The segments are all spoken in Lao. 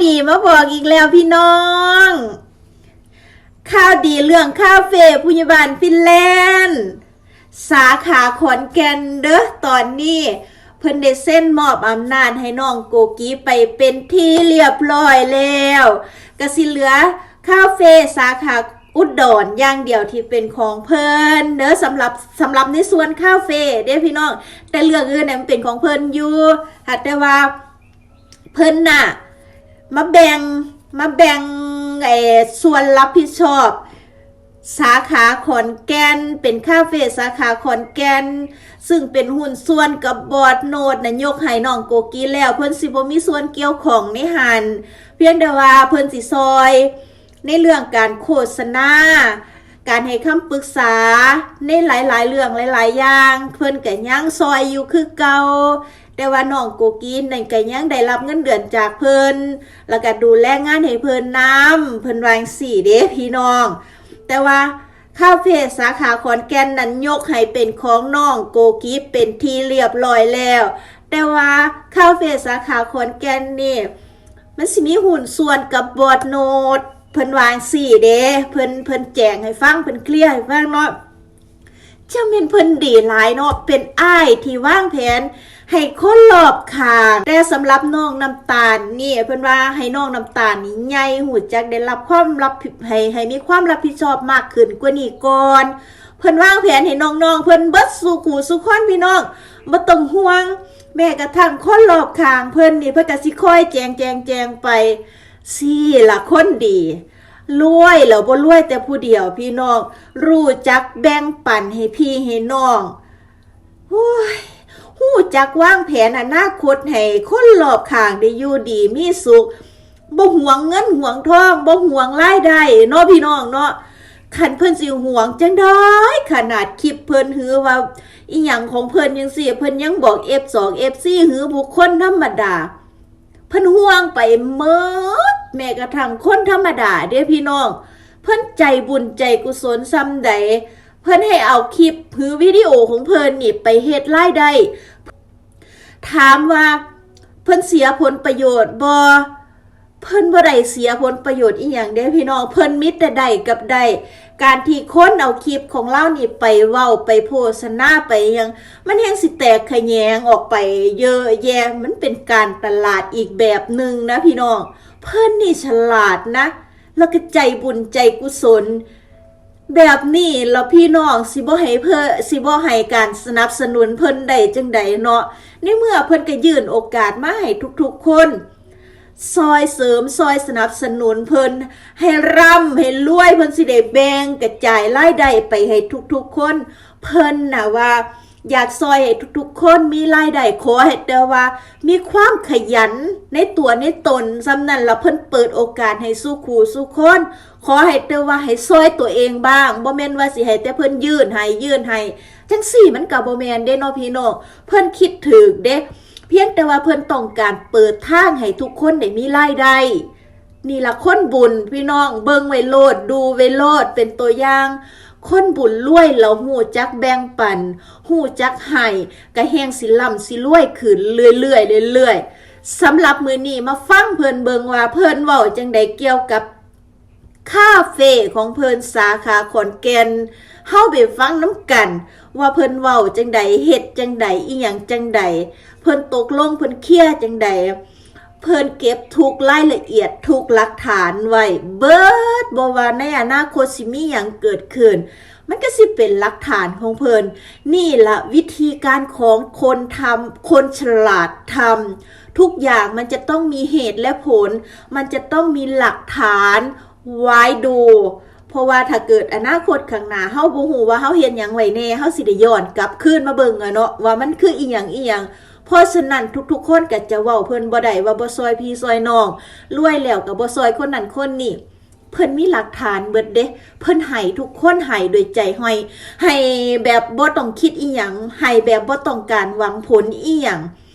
ດີມາບອກອີກແລ້ວພີ່ນ້ອງ ຂ່າວດີເລື່ອງຄາເຟຜູ້ໃຫຍ່ບ້ານຟິນແລນ ສາຂາຂອນແກ່ນເດີ. ຕອນນີ້ເພິ່ນໄດ້ເຊັນມອບອຳນາດໃຫ້ນ້ອງໂກກີໄປເປັນທີ່ລຽບຮ້ອຍແລ້ວ ກະຊິເຫຼືອຄາເຟສາຂາອຸດອນຢ່າງດຽວທີ່ເປັນຂອງເພິ່ນເດີ. ສຳລັບ ສຳລັບໃນສ່ວນຄາເຟເດ້ພີ່ນ້ອງ ແຕ່ເລື່ອງອື່ນນະມັນເປັນຂອງເພິ່ນຢູ່ ຫາກແຕ່ວ່າ ເພິ່ນນະມາແບ່ງ ມາແບ່ງ ເອີ ສ່ວນຮັບຜິດຊອບສາຂາຂອນແກ່ນ ເປັນຄາເຟສາຂາຂອນແກ່ນ ຊຶ່ງເປັນຫຸ້ນສ່ວນກັບບອດໂນດນະ ຍົກໃຫ້ນ້ອງໂກກີແລ້ວ ເພິ່ນຊິບໍ່ມີສ່ວນກ່ຽວຂ້ອງໃນຫັ້ນ ພຽງແຕ່ວ່າເພິ່ນຊິຊ່ອຍ ໃນເລື່ອງການໂຄສະນາ ການໃຫ້ຄຳປຶກສາໃນຫຼາຍໆເລື່ອງຫຼາຍໆຢ່າງ ເພິ່ນກະຍັງຊ່ອຍຢູ່ຄືເກົ່າ ແຕ່ວ່ານ້ອງໂກກີນັ້ນກະຍັງໄດ້ຮັບເງິນເດືອນຈາກເພິ່ນ ແລ້ວກະດູແລງານໃຫ້ເພິ່ນນຳ ເພິ່ນວ່າຈັ່ງຊີ້ເດ້ພີ່ນ້ອງ. ແຕ່ວ່າຄາເຟສາຂາຂອນແກ່ນນັ້ນຍົກໃຫ້ເປັນຂອງນ້ອງໂກກີເປັນທີ່ລຽບຮ້ອຍແລ້ວ ແຕ່ວ່າຄາເຟສາຂາຂອນແກ່ນນີ້ ມັນຊິມີຫຸ້ນສ່ວນກັບບອດໂນດ ເພິ່ນວ່າຈັ່ງຊີ້ເດ້ ເພິ່ນ ເພິ່ນແຈ້ງໃຫ້ຟັງ ເພິ່ນເຄລຍໃຫ້ຟັງເນາະ. ຈັ່ງແມ່ນເພິ່ນດີຫຼາຍເນາະ ເປັນອ້າຍທີ່ວາງແຜນໃຫ້ຄົນລອບຂ້າງ ແຕ່ສຳລັບນ້ອງນ້ຳຕານນີ້ ເພິ່ນວ່າໃຫ້ນ້ອງນ້ຳຕານນີ້ໃຫຍ່ ຮູ້ຈັກໄດ້ຮັບຄວາມຮັບ ໃຫ້ ໃຫ້ມີຄວາມຮັບຜິດຊອບມາກຂຶ້ນກວ່ານີ້ກ່ອນ ເພິ່ນວາງແຜນໃຫ້ນ້ອງໆເພິ່ນເບິດສູ່ຄູ່ສູ່ຄົນ ພີ່ນ້ອງ ບໍ່ຕ້ອງຫ່ວງ ແມ້ກະທັ່ງຄົນລອບຂ້າງເພິ່ນນີ້ ເພິ່ນກະຊິຄອຍແຈ້ງ ແຈ້ງ ແຈ້ງໄປ. ຊີ້ລະຄົນດີ ລວຍແລ້ວບໍ່ລວຍແຕ່ຜູ້ດຽວພີ່ນ້ອງ ຮູ້ຈັກແບ່ງປັນໃຫ້ພີ່ໃຫ້ນ້ອງ ໂອ້ຍ ຮູ້ຈັກວາງແຜນອະນາຄົດໃຫ້ຄົນລອບຂ້າງໄດ້ຢູ່ດີມີສຸກ ບໍ່ຫວງເງິນຫວງທອງ ບໍ່ຫວງລາຍໄດ້ເນາະພີ່ນ້ອງເນາະ. ຄັນເພິ່ນຊິຫວງຈັ່ງໃດ ຂະໜາດຄລິບເພິ່ນ ຫຼືວ່າອີ່ຫຍັງຂອງເພິ່ນຈັ່ງຊີ້ ເພິ່ນຍັງບອກເອັຟສອງ ເອັຟຊີ ຫຼືບຸກຄົນທຳມະດາ ເພິ່ນຫ່ວງໄປໝົດ ແມ້ກະທັ່ງຄົນທຳມະດາເດ້ພີ່ນ້ອງ. ເພິ່ນໃຈບຸນໃຈກຸສົນສ່ຳໃດ ເພິ່ນໃຫ້ເອົາຄລິບ ຫຼືວິດີໂອຂອງເພິ່ນນີ້ໄປເຮັດລາຍໄດ້. ຖາມວ່າເພິ່ນເສຍຜົນປະໂຫຍດບໍ່? ເພິ່ນບໍ່ໄດ້ເສຍຜົນປະໂຫຍດອີ່ຫຍັງເດ້ພີ່ນ້ອງ ເພິ່ນມີແຕ່ໄດ້ກັບໄດ້. ການທີ່ຄົນເອົາຄລິບຂອງລາວນີ້ໄປເວົ້າ ໄປໂພສະນາ ໄປຫຍັງ ມັນແຮ່ງຊິແຕກຂະແຫຍງອອກໄປເຍີະແຍະ ມັນເປັນການຕະຫຼາດອີກແບບໜຶ່ງນະພີ່ນ້ອງ. ເພິ່ນນີ້ສະຫຼາດນະ ແລ້ວກໍໃຈບຸນໃຈກຸສົນ ແບບນີ້ລະພີ່ນ້ອງຊິບໍ່ໃຫ້ເພິ່ນ ຊິບໍ່ໃຫ້ການສະໜັບສະໜູນເພິ່ນໄດ້ຈັ່ງໃດເນາະ ໃນເມື່ອເພິ່ນກໍຍື່ນໂອກາດມາໃຫ້ທຸກໆຄົນ ຊ່ອຍເສີມ ຊ່ອຍສະໜັບສະໜູນເພິ່ນ ໃຫ້ລ່ຳໃຫ້ລວຍ ເພິ່ນຊິໄດ້ແບ່ງກະຈາຍລາຍໄດ້ໄປໃຫ້ທຸກໆຄົນ. ເພິ່ນນະວ່າ ຢາກຊ່ອຍໃຫ້ທຸກໆຄົນມີລາຍໄດ້ ຂໍໃຫ້ແຕ່ວ່າມີຄວາມຂະຫຍັນໃນຕົວໃນຕົນ ສ່ຳນັ້ນລະເພິ່ນເປີດໂອກາດໃຫ້ສູ່ຄູ່ສູ່ຄົນ. ຂໍໃຫ້ແຕ່ວ່າໃຫ້ຊ່ອຍຕົວເອງບ້າງ ບໍ່ແມ່ນວ່າຊິໃຫ້ແຕ່ເພິ່ນຍື່ນໃຫ້ ຍື່ນໃຫ້ ຈັ່ງຊີ້ມັນກະບໍ່ແມ່ນເດ້ເນາະພີ່ນ້ອງ. ເພິ່ນຄິດຖືກເດ້ ພຽງແຕ່ວ່າເພິ່ນຕ້ອງການເປີດທາງໃຫ້ທຸກຄົນໄດ້ມີລາຍໄດ້. ນີ້ລະຄົນບຸນພີ່ນ້ອງ ເບິ່ງໄວ້ໂລດ ດູໄວ້ໂລດ ເປັນຕົວຢ່າງ. ຄົນບຸນລວຍລະຮູ້ຈັກແບ່ງປັນ ຮູ້ຈັກໃຫ້ ກະແຮ່ງຊິລ່ຳຊິລວຍຂຶ້ນເລື້ອຍໆ ເລື້ອຍໆ. ສຳລັບມື້ນີ້ມາຟັງເພິ່ນເບິ່ງວ່າເພິ່ນເວົ້າຈັ່ງໃດກ່ຽວກັບຄາເຟຂອງເພິ່ນສາຂາຂອນແກ່ນ. ເຮົາໄປຟັງນຳກັນວ່າເພິ່ນເວົ້າຈັ່ງໃດ ເຮັດຈັ່ງໃດ ອີ່ຫຍັງຈັ່ງໃດ ເພິ່ນຕົກລົງ ເພິ່ນເຄລຍຈັ່ງໃດ. ເພິ່ນເກັບທຸກລາຍລະອຽດ ທຸກຫຼັກຖານໄວ້ເບິດ ບໍ່ວ່າໃນອະນາຄົດຊິມີຫຍັງເກີດຂຶ້ນ ມັນກະຊິເປັນຫຼັກຖານຂອງເພິ່ນ. ນີ້ລະວິທີການຂອງຄົນທຳ ຄົນສະຫຼາດທຳ. ທຸກຢ່າງມັນຈະຕ້ອງມີເຫດແລະຜົນ ມັນຈະຕ້ອງມີຫຼັກຖານໄວ້ດູ ເພາະວ່າຖ້າເກີດອະນາຄົດຂ້າງໜ້າ ເຮົາບໍ່ຮູ້ວ່າເຮົາເຮັດຫຍັງໄວ້ແນ່ ເຮົາຊິໄດ້ຍ້ອນກັບຄືນມາເບິ່ງເນາະ ວ່າມັນຄືອີ່ຫຍັງອີ່ຫຍັງ. ເພາະສະນັ້ນທຸກໆຄົນກະຈະເວົ້າເພິ່ນບໍ່ໄດ້ວ່າບໍ່ຊ່ອຍພີ່ຊ່ອຍນ້ອງ ລວຍແລ້ວກະບໍ່ຊ່ອຍຄົນນັ້ນຄົນນີ້. ເພິ່ນມີຫຼັກຖານເບິດເດ້ ເພິ່ນໃຫ້ທຸກຄົນ ໃຫ້ດ້ວຍໃຈຫ້ອຍ ໃຫ້ແບບບໍ່ຕ້ອງຄິດອີ່ຫຍັງ ໃຫ້ແບບບໍ່ຕ້ອງການຫວັງຜົນອີ່ຫຍັງ.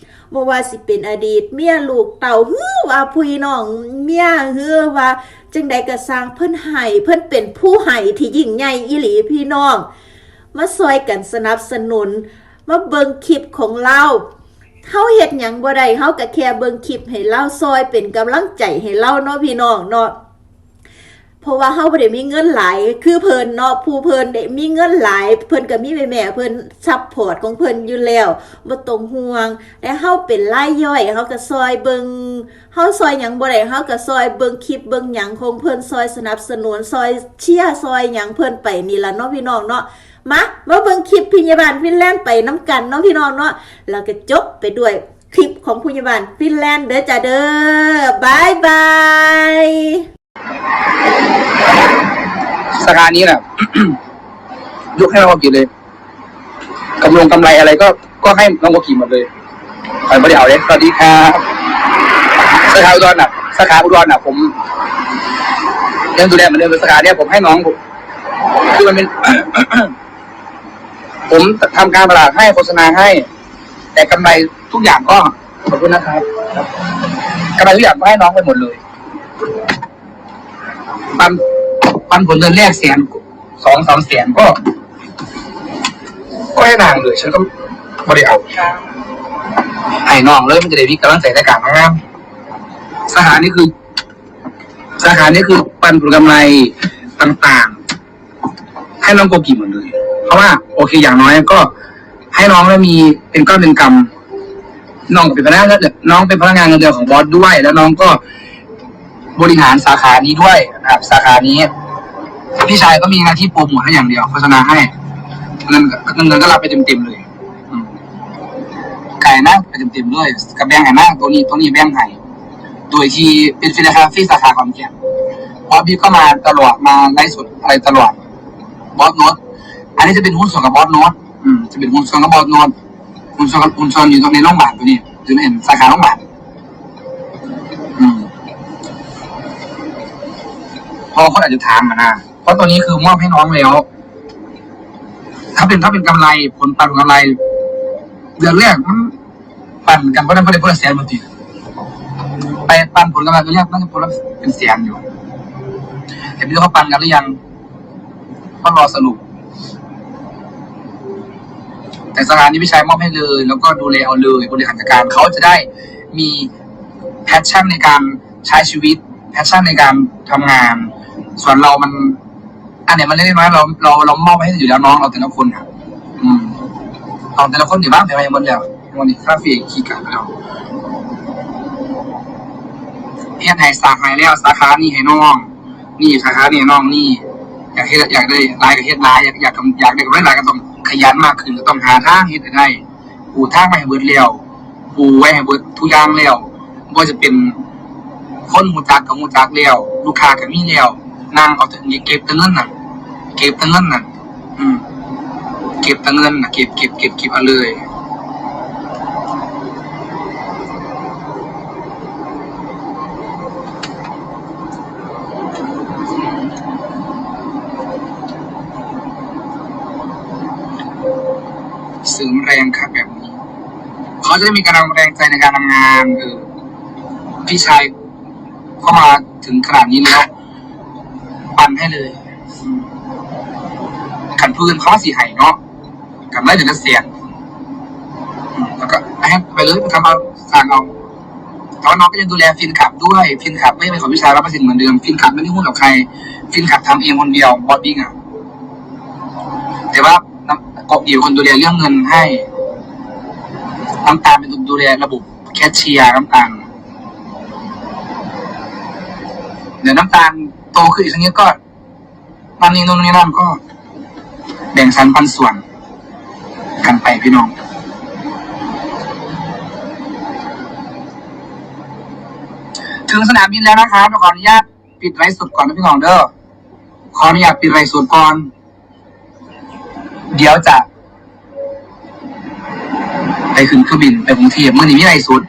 ບໍ່ວ່າຊິເປັນອະດີດເມຍລູກເຕົ້າ ຫຼືວ່າພີ່ນ້ອງເມຍ ຫຼືວ່າຈັ່ງໃດກະຊ່າງ ເພິ່ນໃຫ້ ເພິ່ນເປັນຜູ້ໃຫ້ທີ່ຍິ່ງໃຫຍ່ອີ່ຫຼີພີ່ນ້ອງ. ມາຊ່ອຍກັນສະໜັບສະໜູນ ມາເບິ່ງຄລິບຂອງລາວ ເຮົາເຮັດຫຍັງບໍ່ໄດ້ ເຮົາກໍແຄ່ເບິ່ງຄລິບໃຫ້ລາວ ຊ່ອຍເປັນກຳລັງໃຈໃຫ້ລາວເນາະ ພີ່ນ້ອງເນາະ. ເພາະວ່າເຮົາບໍ່ໄດ້ມີເງິນຫຼາຍຄືເພິ່ນເນາະ ຜູ້ເພິ່ນໄດ້ມີເງິນຫຼາຍ ເພິ່ນກໍມີແມ່ໆເພິ່ນຊັບພອດຂອງເພິ່ນຢູ່ແລ້ວ ບໍ່ຕ້ອງຫ່ວງ. ແລະເຮົາເປັນລາຍຍ່ອຍ ເຮົາກໍຊ່ອຍເບິ່ງ ເຮົາຊ່ອຍຫຍັງບໍ່ໄດ້ ເຮົາກໍຊ່ອຍເບິ່ງຄລິບເບິ່ງຫຍັງຂອງເພິ່ນ ຊ່ອຍສະໜັບສະໜູນ ຊ່ອຍເຊຍ ຊ່ອຍຫຍັງເພິ່ນໄປນີ້ລະເນາະ ພີ່ນ້ອງເນາະ. ມາ ມາເບິ່ງຄລິບພິຍາບານຟິນແລນໄປນຳກັນເນາະ ພີ່ນ້ອງເນາະ ແລ້ວກໍຈົບໄປດ້ວຍຄລິບຂອງພິຍາບານຟິນແລນເດີຈ້າເດີ. ບາຍບາຍ. ສາຂານີ້ນະ ຍົກໃຫ້ນ້ອງໂກກິເລີຍ ກຳລົງກຳໄລອະໄລກໍ ກໍໃຫ້ນ້ອງໂກກິໝົດເລີຍ ຂ້ອຍບໍ່ໄດ້ເອົາເດ້. ສະຫວັດດີຄັບ ສາຂາອຸດອນນະ ສາຂາອຸດອນນະ ຜົມຍັງດູແລເໝືອນເດີມ ແຕ່ສາຂາເນີ້ຍ ຜົມໃຫ້ນ້ອງ ຄືມັນເປັນ ຜົມທຳການຕະຫຼາດໃຫ້ ໂຄສະນາໃຫ້ ແຕ່ກຳໄລທຸກຢ່າງກໍ ຂອບຄຸນນະຄັບ ກຳໄລທຸກຢ່າງກໍໃຫ້ນ້ອງໄປໝົດເລີຍ. ປັນ ປັນຜົນເດືອນແລກແສນ ສອງສາມແສນກໍ ກໍໃຫ້ນາງເລີຍ ສັນກໍບໍ່ໄດ້ເອົາ ໃຫ້ນ້ອງເລີຍ ມັນຈະໄດ້ມີກຳລັງໃຈໃນການທຳງານ. ສາຂານີ້ຄື ສາຂານີ້ຄືປັນຜົນກຳໄລຕ່າງໆ ໃຫ້ນ້ອງໂກກິໝົດເລີຍ ເພາະວ່າ ໂອເຄ ຢ່າງນ້ອຍກໍໃຫ້ນ້ອງໄດ້ມີເປັນກ້ອນເປັນກຳ. ນ້ອງເປັນພະນັກງານ ນ້ອງເປັນພະນັກງານເງິນເດືອນຂອງບອສດ້ວຍ ແລ້ວນ້ອງກໍບໍລິຫານສາຂານີ້ດ້ວຍນະຄັບ ສາຂານີ້ ພີ່ຊາຍກໍມີໜ້າທີ່ໂປຣໂມດໃຫ້ຢ່າງດຽວ ໂຄສະນາໃຫ້ ເງິນ ເງິນກໍຮັບໄປເຕັມໆເລີຍ ອືມ ກາຍນາງໄປເຕັມໆເລີຍ ກໍແບ່ງໃຫ້ນາງ ໂຕນີ້ ໂຕນີ້ແບ່ງໃຫ້ ໂດຍທີ່ເປັນຟຣີແລນ ຄາເຟສາຂາຂອນແກ່ນ ບອສບີກໍມາຕະຫຼອດ ມາໄລຟ໌ສົດອະໄລຕະຫຼອດ ບອສໂນ້ດ ອັນນີ້ຈະເປັນຫຸ້ນສ່ວນກັບບອສໂນ້ດ ອືມ ຈະເປັນຫຸ້ນສ່ວນກັບບອສໂນ້ດ ຫຸ້ນສ່ວນ ຫຸ້ນສ່ວນຢູ່ໃນໂຮງບານໂຕນີ້ ຢູ່ໃນສາຂາໂຮງບານ ອືມ ເພາະວ່າຄົນອາດຈະຖາມຫັ້ນນະ ເພາະໂຕນີ້ຄືມອບໃຫ້ນ້ອງແລ້ວ ຖ້າເປັນ ຖ້າເປັນກຳໄລ ຜົນປັນກຳໄລ ເດືອນແລກມັນ ປັນກັນບໍ່ໄດ້ ບໍ່ໄດ້ຄົນລະແສນບໍ່ຕິ ໄປປັນຜົນກຳໄລ ເດືອນແລກມັນຄົນລະເປັນແສນຢູ່ ແຕ່ບໍ່ຮູ້ວ່າປັນກັນຫຼືຍັງ ເຂົາລໍສະຫຼຸບ. ແຕ່ສາຂານີ້ພີ່ຊາຍມອບໃຫ້ເລີຍ ແລ້ວກໍດູແລເອົາເລີຍ ບໍລິຫານຈັດການ ເຂົາຈະໄດ້ມີແພດຊັນໃນການໃຊ້ຊີວິດ ແພດຊັນໃນການທຳງານ ສ່ວນເຮົາມັນ ອັນນີ້ມັນເລັກໆນ້ອຍໆ ເຮົາ ເຮົາ ເຮົາມອບໃຫ້ຢູ່ແລ້ວ ນ້ອງເຮົາແຕ່ລະຄົນນະ ອືມ ນ້ອງແຕ່ລະຄົນນີ້ວາງແຜນໄວ້ໃຫ້ໝົດແລ້ວ ວັນນີ້ຄາເຟຂີ້ກາກເຮົາ ເຮັດໃຫ້ສາຂາແລ້ວ ສາຂານີ້ໃຫ້ນ້ອງ ນີ້ສາຂານີ້ໃຫ້ນ້ອງນີ້ ຢາກເຮັດ ຢາກໄດ້ຫຼາຍກໍເຮັດຫຼາຍ ຢາກ ຢາກ ຢາກໄດ້ກຳໄລຫຼາຍກໍຕ້ອງຂະຫຍັນມາກຂຶ້ນ ກໍຕ້ອງຫາທາງເຮັດໃຫ້ໄດ້ ປູທາງໄວ້ໃຫ້ເບິດແລ້ວ ປູໄວ້ໃຫ້ເບິດທຸກຢ່າງແລ້ວ ບໍ່ວ່າຈະເປັນຄົນຮູ້ຈັກກໍຮູ້ຈັກແລ້ວ ລູກຄ້າກໍມີແລ້ວ ນັ່ງເອົາແຕ່ ເກັບແຕ່ເງິນນະ ເກັບແຕ່ເງິນນະ ອືມ ເກັບແຕ່ເງິນນະ ເກັບ ເກັບ ເກັບ ເກັບເອົາເລີຍ. ເສີມແຮງຄັກແບບນີ້ ເຂົາຈະໄດ້ມີກຳລັງແຮງໃຈໃນການທຳງານ ເອີ ພີ່ຊາຍເຂົ້າມາເຖິງຂະໜາດນີ້ແລ້ວ ປັນໃຫ້ເລີຍ ອືມ ຄັນຜູ້ອື່ນເຂົາຊິໃຫ້ເນາະ ກຳໄລເດືອນລະແສນ ອືມ ແລ້ວກໍໃຫ້ໄປເລີຍ ໄປທຳເອົາ ສ້າງເອົາ ແຕ່ວ່ານ້ອງກໍຍັງດູແລຟິນຄລັບດ້ວຍ ຟິນຄລັບກໍຍັງເປັນຂອງພີ່ຊາຍ ຮ້ອຍເປີເຊັນ ເໝືອນເດີມ ຟິນຄລັບບໍ່ໄດ້ຮູ້ດອກໃຜ ຟິນຄລັບທຳເອງຄົນດຽວ ບອສບິກອະ ແຕ່ວ່າ ນ້ຳ ກໍມີຄົນດູແລເລື່ອງເງິນໃຫ້ ນ້ຳຕານເປັນຄົນດູແລລະບົບແຄຊເຊຍ ນ້ຳຕານ ແລ້ວນ້ຳຕານໂຕຂຶ້ນອີກສັກນິດກໍ ນັ້ນນີ້ໂນ່ນນີ້ນັ້ນ ກໍແບ່ງສັນປັນສ່ວນກັນໄປພີ່ນ້ອງ. ເຖິງສະໜາມບິນແລ້ວນະຄັບ ຂໍອະນຸຍາດປິດໄລຟ໌ສົດກ່ອນເດີພີ່ນ້ອງເດີ ຂໍອະນຸຍາດປິດໄລຟ໌ສົດກ່ອນ. ດຽວຈະໄປຂຶ້ນເຄື່ອງບິນໄປກຸງເທບ ມື້ນີ້ມີໄລຟ໌ສົດ